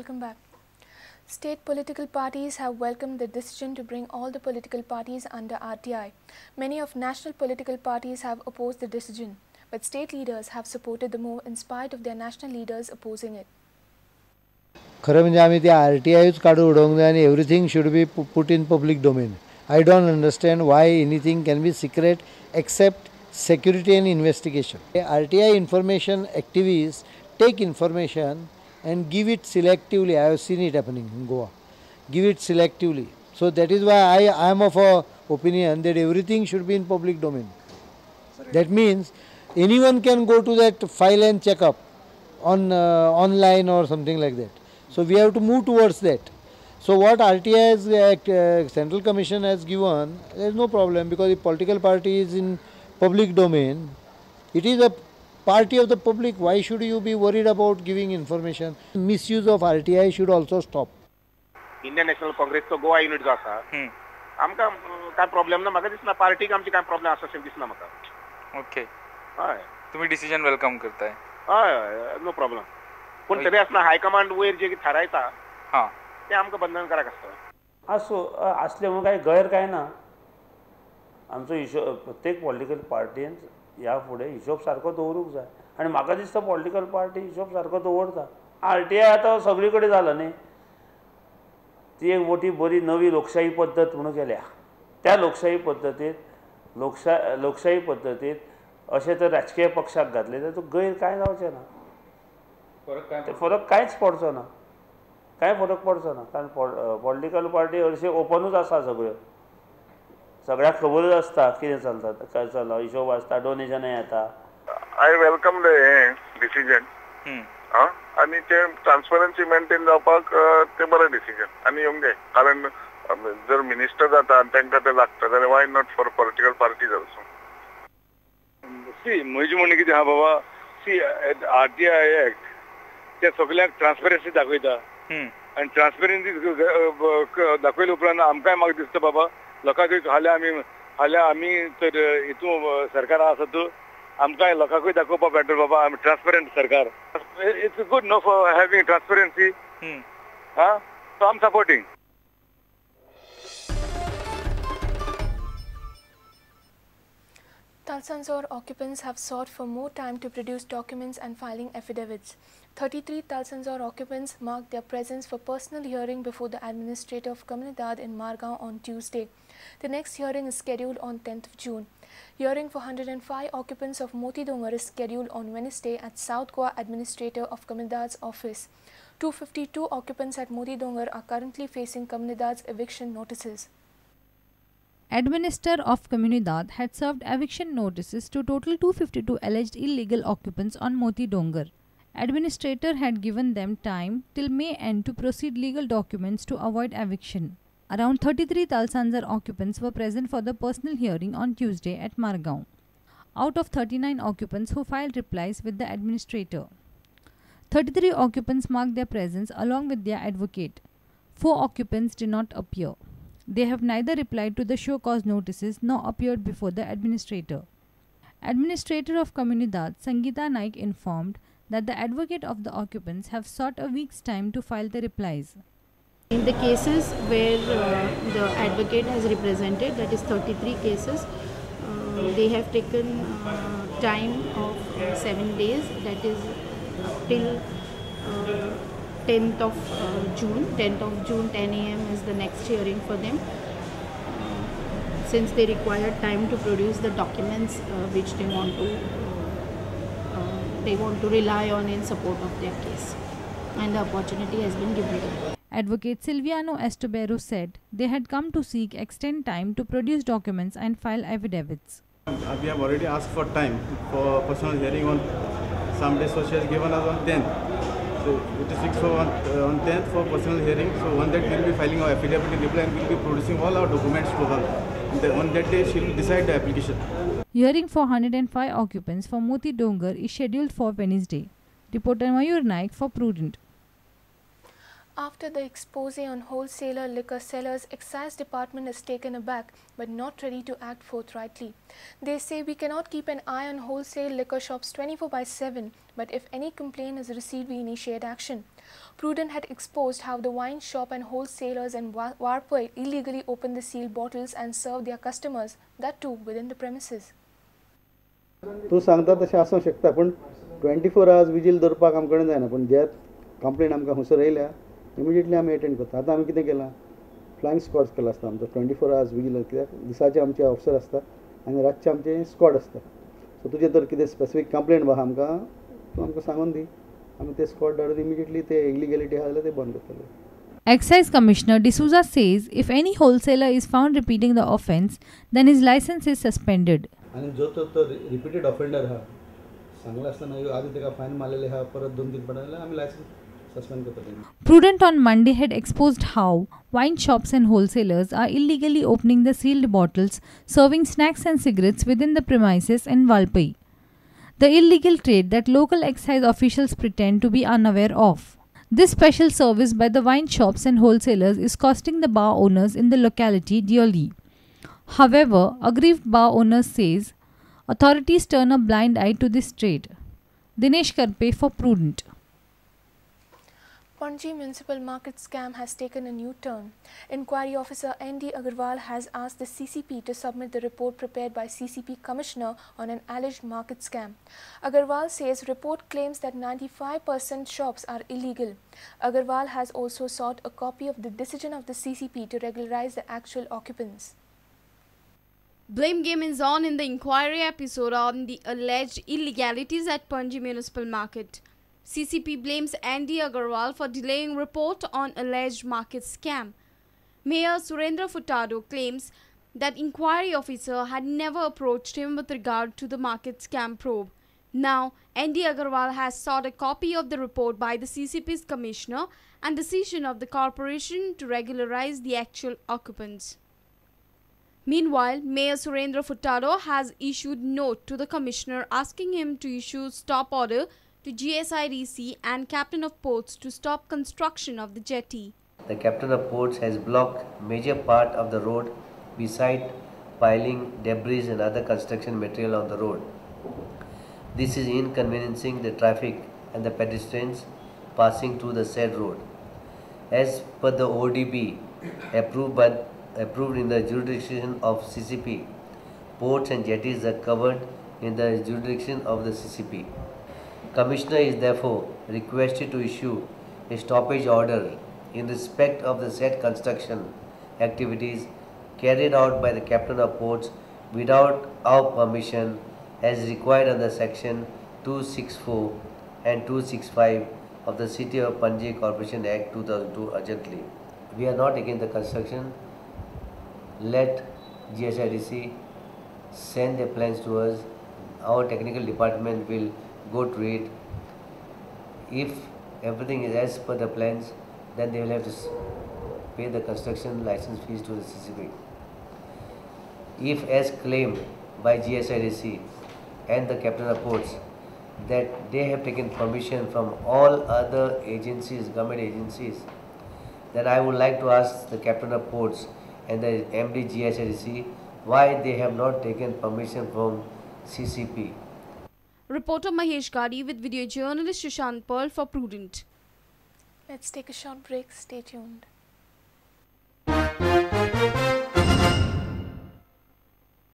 Welcome back. State political parties have welcomed the decision to bring all the political parties under RTI. Many of national political parties have opposed the decision, but state leaders have supported the move in spite of their national leaders opposing it. खरें म्हणजे आमी ते आरटीआयूच काडून उडोवंक जाय आनी everything should be put in public domain. I don't understand why anything can be secret except security and investigation. RTI information activist take information and give it selectively. I have seen it happening in Goa. Give it selectively. So that is why I am of a opinion that everything should be in public domain. That means anyone can go to that file and check up on online or something like that. So we have to move towards that. So what RTI has, Central Commission has given, there is no problem, because the political party is in public domain. It is a party of the public. Why should you be worried about giving information? Misuse of RTI should also stop. Indian National Congress तो Goa unit जो आसा, आमकां काय problem ना, म्हाका दिसना पार्टीक आमची काय प्रॉब्लेम आसा अशें दिसना म्हाका. ओके, हय, तुमी डिसिजन welcome करताय? हय हय, नो प्रॉब्लेम. पूण तरी आसतना हायकमांड वयर जे थारायता हां तें आमकां बंधनकारक आसता. आसूं, आसलें म्हणून काय गैर काय ना. आमचो हिशोब प्रत्येक पॉलिटिकल पार्टीन ह्या फुडें हिशोब सारको दवरूंक जाय आनी म्हाका दिसता पॉलिटिकल पार्टी हिशोब सारको दवरता. आरटीआय आतां सगळे कडेन जाला न्ही, ती एक मोठी बरी नवी लोकशाही पद्दत म्हणून केल्या. त्या लोकशाही पद्दतीत लोकशाही पद्दतीत अशें तर राजकीय पक्षाक घातलें जाल्यार तो गैर कांय जावचें ना, फरक कांयच पडचो ना, कांय फरक पडचो ना. कारण पॉलिटिकल पार्टी हरशीं ओपनूच आसा, सगळ्यो सगळ्याक खबरूच आसता कितें चलता, काय चल्ला, हिशोब आसता, डोनेशनय येता. I welcome the decision आनी ते ट्रान्सपरन्सी मेंटेन जावपाक ते बरें डिसिजन आनी येवंक जाय, कारण जर मिनिस्टर जाता आनी तांकां ते लागता जाल्यार why not for political parties also. See म्हजें म्हणणें कितें आहा बाबा, सी आरटीआय एक्ट ते सगळ्यांक ट्रान्सपरन्सी दाखयता आनी ट्रान्सपरन्सी दाखयले उपरांत आमकांय म्हाका दिसता बाबा लोकांकूय फाल्यां आमी तर हितून सरकार आसा तर आमकांय लोकांकूय दाखोवपाक मेळटलें बाबा आमी ट्रान्सपरंट सरकार. It's good no for having transparency. Ah, so I am supporting. Talsanzor occupants have sought for more time to produce documents and filing affidavits. 33 Talsanzor occupants marked their presence for personal hearing before the administrator of Comunidade in Margao on Tuesday. The next hearing is scheduled on 10th of June. Hearing for 105 occupants of Moti Dongar is scheduled on Wednesday at South Goa Administrator of Comunidade's office. 252 occupants at Moti Dongar are currently facing Comunidade's eviction notices. Administrator of Comunidade had served eviction notices to total 252 alleged illegal occupants on Moti Dongar. Administrator had given them time till May end to proceed legal documents to avoid eviction. Around 33 Talsanzar occupants were present for the personal hearing on Tuesday at Margao. Out of 39 occupants who filed replies with the administrator, 33 occupants marked their presence along with their advocate. 4 occupants did not appear. They have neither replied to the show cause notices nor appeared before the administrator. Administrator of Comunidade, Sangeeta Naik, informed that the advocate of the occupants have sought a week's time to file the replies. In the cases where the advocate has represented, that is 33 cases, they have taken time of 7 days, that is till 10th of June. 10th of June 10 a.m. is the next hearing for them, since they require time to produce the documents which they want to rely on in support of their case, and the opportunity has been given to them. Advocate Silviano Estobero said they had come to seek extend time to produce documents and file affidavits. We have already asked for time for personal hearing on some day, so she has given us on 10th. So it is fixed for on 10th for personal hearing. So on that we will be filing our affidavit in reply and we will be producing all our documents to her. And on that day she will decide the application. Hearing for 105 occupants for Moti Dongar is scheduled for Wednesday. Reporter Mayur Naik for Prudent. After the expose on wholesaler liquor sellers, Excise Department is taken aback but not ready to act forthrightly. They say we cannot keep an eye on wholesale liquor shops 24/7, but if any complaint is received, we initiate action. Prudent had exposed how the wine shop and wholesalers in Valpoi illegally open the sealed bottles and serve their customers, that too within the premises. तूं सांगता तशें आसूंक शकता, पूण 24 hours vigil दवरपाक आमचे कडेन जायना. पूण जे कंप्लेन आमकां हंसर येयल्या इमिजिएटली आमी एटेंड करता. आतां आमी कितें केलां, फ्लायंग स्क्वॉड्स केला आसता आमचो 24 आवर्स विजील, कित्याक दिसाचे आमचे ऑफिसर आसता आनी रातचे आमचे स्क्वॉड आसता. सो तुजें जर कितें स्पेसिफीक कंप्लेन आहा आमकां, तूं आमकां सांगून दी, आमी ते स्क्वॉड धाडून इमिजिएटली ते इलिगेलिटी आहा जाल्यार ते बंद करतले. Excise Commissioner D'Souza says if any wholesaler is found repeating the offence, then his license is suspended. आनी जो तो रिपीटेड ऑफेंडर आहा, सांगला आसतना आदी ताका फायन मारलेले आहा, परत 2-3 फावट जाल्यार आमी लायसन्स सस्पेंड करतले. Prudent on Monday had exposed how wine shops and wholesalers are illegally opening the sealed bottles, serving snacks and cigarettes within the premises in Valpoi. The illegal trade that local excise officials pretend to be unaware of. This special service by the wine shops and wholesalers is costing the bar owners in the locality dearly. However, aggrieved bar owners says authorities turn a blind eye to this trade. Dinesh Karpe for Prudent. Panaji Municipal Market scam has taken a new turn. Inquiry Officer N.D. Agarwal has asked the CCP to submit the report prepared by CCP Commissioner on an alleged market scam. Agarwal says report claims that 95% shops are illegal. Agarwal has also sought a copy of the decision of the CCP to regularize the actual occupants. Blame game is on in the inquiry episode on the alleged illegalities at Panaji Municipal Market. CCP blames Andy Agarwal for delaying report on alleged market scam. Mayor Surendra Furtado claims that inquiry officer had never approached him with regard to the market scam probe. Now, Andy Agarwal has sought a copy of the report by the CCP's commissioner and decision of the corporation to regularize the actual occupants. Meanwhile, Mayor Surendra Furtado has issued note to the commissioner asking him to issue stop order to GSIDC and Captain of Ports to stop construction of the jetty. The Captain of Ports has blocked major part of the road beside piling debris and other construction material on the road. This is inconveniencing the traffic and the pedestrians passing through the said road. As per the ODB approved in the jurisdiction of CCP, ports and jetties are covered in the jurisdiction of the CCP. Commissioner is therefore requested to issue a stoppage order in respect of the said construction activities carried out by the Captain of Ports without our permission as required under section 264 and 265 of the City of Panaji Corporation Act 2002 urgently. We are not against the construction. Let GSIDC send their plans to us. Our technical department will go through it. If everything is as per the plans, then they will have to pay the construction license fees to the CCP. If, as claimed by GSIDC and the Captain of Ports, that they have taken permission from all other agencies, government agencies, then I would like to ask the Captain of Ports and the MD GSIDC why they have not taken permission from CCP. Reporter Mahesh Gadi with video journalist Shushan Pearl for Prudent. Let's take a short break. Stay tuned.